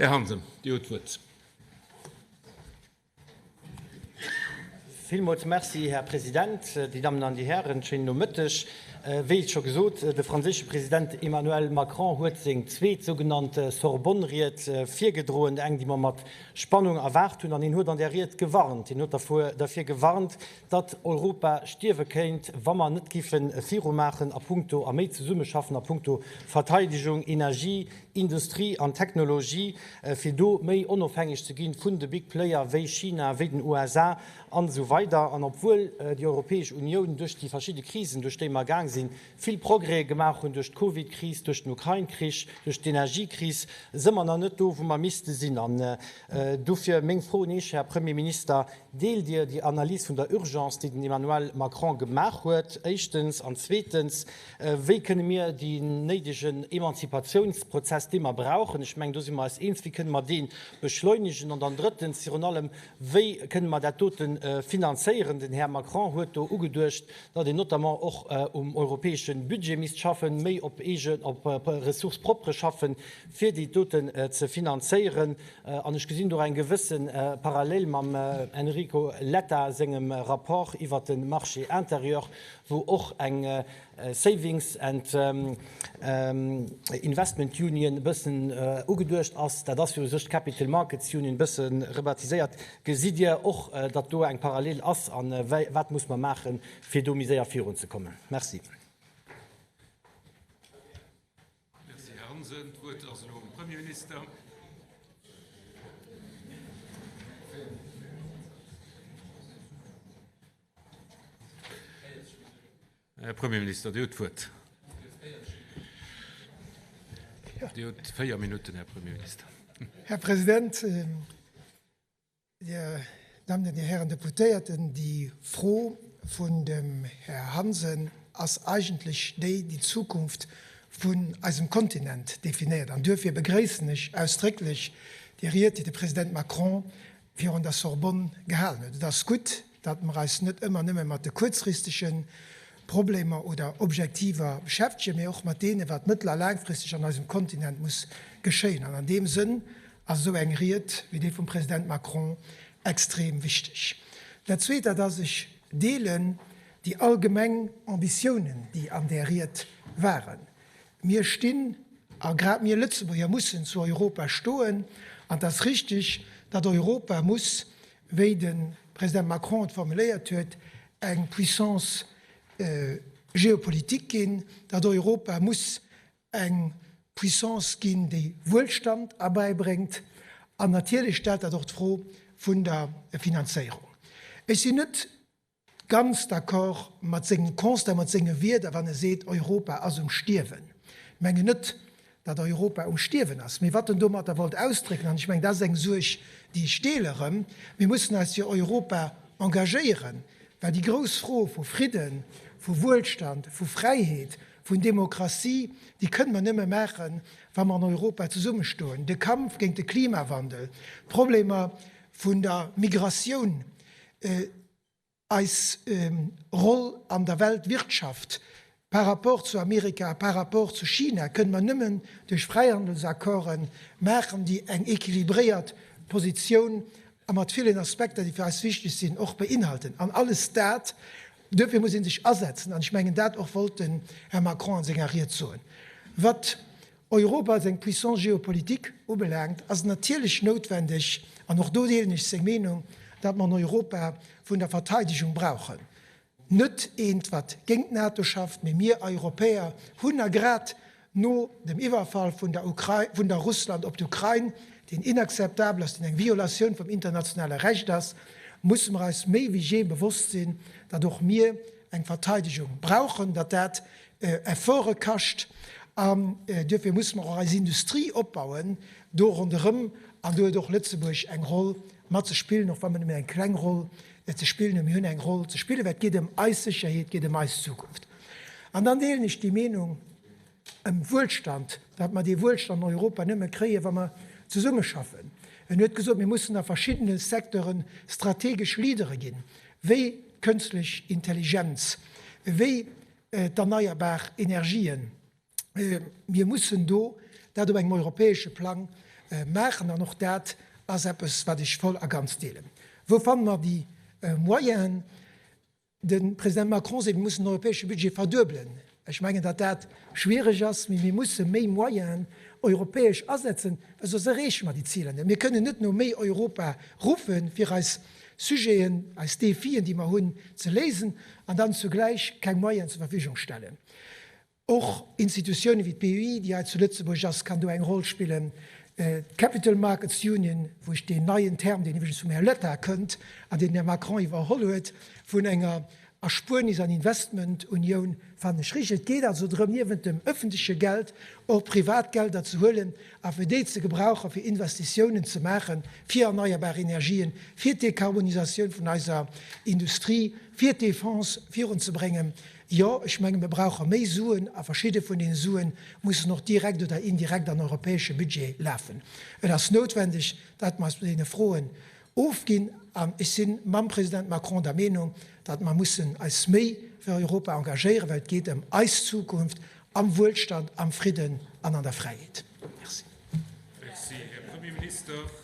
Här Hansen, Dir hutt d'Wuert. Villmools Merci, Här President, Dir Dammen an Dir Hären, schéinen Nomëtteg. Wéi scho gesot, de franséische President Emmanuel Macron huet seng zweet sougenannt Sorbonne-Ried virgedroen, eng, déi mer mat Spannung erwaart hunn. An hien huet an där Ried gewarnt. Hien huet dervir gewarnt, datt Europa stierwe kéint, wa mer net giffe virumaachen a punkto a méi zesummeschaffen a punkto Verteidegung, Energie, Industrie an Technologie, fir do méi onofhängeg ze ginn vun de Big Player wéi China, wéi den USA an esou weider. An obwuel déi Europäesch Unioun duerch déi verschidde Krisen, duerch déi mer gaang sinn, vill Progrèse gemaach hunn, duerch d'Covidkris, duerch den Ukrain-Krich, duerch d'Energiekris, si mer nach net do, wou mer misste sinn. An dofir meng Fro un Iech, Här Premierminister, Deelt Dir déi Analys vun der Urgence, déi den Emmanuel Macron gemaach huet, éischtens? An zweetens, Wéi kënne mir deen néidegen Emanzipatiounsprozess, dee mer brauchen, ech mengen, do si mer eis eens, wéi kënne mer dee beschleunigen? An dann drëttens, virun allem, wéi kënne mer dat dote finanzéieren? Den Här Macron huet do ugeduecht, datt een notamment och um europäesche Budget misst schaffen, méi op eegen, op Ressources propres schaffen, fir déi doten ze finanzéieren. An ech gesinn do eng gewësse Parallel mam Enrico Letta sengem Rapport iwwert de Marché intérieur, wou och eng Savings and Investment Union e bëssen ugeduecht ass. Dat ass jo u sech d'Capital Markets Union, e bësse rebaptiséiert. Gesitt Dir och, datt do eng Parallel ass? A wat muss mer maachen, fir do méi séier virunzekommen? Merci. Merci, Här Hansen. D'Wuert ass elo um Premierminister. Här Premierminister, Dir hutt d'Wuert. Dir hutt véier Minutten, Här Premierminister. Här President, Dir Dammen an Dir Hären Deputéierten, déi Fro vun dem Här Hansen ass eigentlech déi, déi d'Zukunft vun eisem Kontinent definéiert. An duerfir begréissen ech ausdrécklech déi Ried, déi de President Macron virun der Sorbonne gehalen huet. Et ass gutt, datt mer eis net ëmmer nëmme mat de kuerzfristege Problemer oder Objektiver beschäftegen, mee och mat deene wat mëttel a laangfristeg an eisem Kontinent muss geschéien. An an deem Sënn ass esou eng Ried wéi déi vum President Macron extrem wichteg. Dat Zweet, dat ass, ech deelen déi allgemeng Ambitiounen, déi an där Ried waren. Mir stinn, a grad mir Lëtzebuerger mussen zu Europa stoen, an et ass richtig, datt Europa muss, wéi de President Macron et formuléiert huet, eng Puissance géopolitique ginn, datt Europa muss eng Puissance ginn, déi Wuelstand erbäibréngt. An natierlech stellt dat och d'Fro vun der Finanzéierung. Ech sinn net ganz d'accord mat sengem Constat, mat senge Wierder, wann e seet, Europa ass um Stierwen. Ech mengen net, datt Europa um Stierwen ass, mee wat en domatter wollt ausdrécken, an ech mengen, dat ass eng Suerg, déi ech deele erëm, Mir mussen eis fir Europa engagéieren, well déi grouss Fro vu Fridden, vu Wuelstand, vu Fräiheet, vun Demokratie, déi kënne mer nëmme maachen, wa mer an Europa zesummestoen. De Kampf géint de Klimawandel, d'Problemer vun der Migratioun, eis Roll an der Weltwirtschaft par rapport zu Amerika a par rapport zu China, kënne mer nëmmen duerch Fräihandelsaccorde maachen, déi eng équilibréiert Positioun a mat villen Aspekter, déi fir eis wichteg sinn, och beinhalten. An alles dat Duerfir muss ee sech asetzen, an ech mengen, dat och wollt den Här Macron an senger Ried soen. Wat Europa als eng Puissance géopolitique ubelaangt, ass et natierlech noutwendeg, an och do deelen ech seng Meenung, datt mer en Europa vun der Verteidegung brauchen. Net eent, wat géint d'NATO schafft, mee mir Europäer hunn, a grad No dem Iwwerfall vun der Ukrain, vun der Russland op d'Ukrain, deen inakzeptabel ass, deen eng Violatioun vum internationale Recht ass, musse mer eis méi wéi jee bewosst sinn, datt och mir eng Verteidegung brauchen, datt dat Efforte kascht. An duerfir musse mer och eis Industrie opbauen do ronderëm. An do huet och Lëtzebuerg eng Roll mat ze spillen, och wa mer nëmmen eng kleng Roll ze spillen hunn. Mir hunn eng Roll ze spillen, well et geet ëm eis Sécherheet, et geet ëm eis Zukunft. An dann deelen ech déi Meenung ëm Wuelstand, datt mer dee Wuelstand an Europa nëmme kréien, wa mer zesummeschaffen. En huet gesot, mir mussen a verschiddene Secteure strategesch Leadere ginn, wéi d'kënstlech Intelligenz, wéi d'erneierbar Energien. Mir mussen do dat op engem europäesche Plang. maachen. An och dat ass eppes, wat ech voll a ganz deelen. Wou fanne mer déi Moyenen? De President Macron seet, mir mussen den europäesche Budget verduebelen. Ech mengen, datt dat schwiereg ass, mee mir musse méi Moyenen europäesch asetzen, well soss erreeche mer déi Ziler net. Mir kënnen net no méi Europa ruffen, fir eis Sujeten, eis Defien, déi mer hunn, ze léisen an dann zugläich keng Moyenen zur Verfügung stellen. Och Institutioune wéi d'BUI, déi hei zu Lëtzebuerg ass, kann do eng Roll spillen. D'Capital Markets Union, wou ech deen neien Term, deen iwwregens vum Här Letta kënnt an deen den Här Macron iwwerholl huet, vun enger Erspuernis an Investmentunioun, fannen ech richteg. Et geet also drëm, niewent dem öffentleche Geld och privat Gelder ze huelen a fir déi ze gebrauchen, fir Investitiounen ze maachen, fir erneierbar Energien, fir d'Dekarbonisatioun vun eiser Industrie, fir d'Defense virunzebréngen. Jo, ech menge mir brauche méi Suen a verschidde vun deene Sue mussen och direkt oder indirekt an europäesche Budget lafen. Et ass noutwendeg, datt mer eis mat deene Froen ofginn an ech si mam President Macron der Meenung, datt mer mussen eis méi fir Europa engagéieren, well et geet ëm eis Zukunft am Wuelstand, am Fridden an an der Fräiheet. Merci. Merci, Här Premierminister.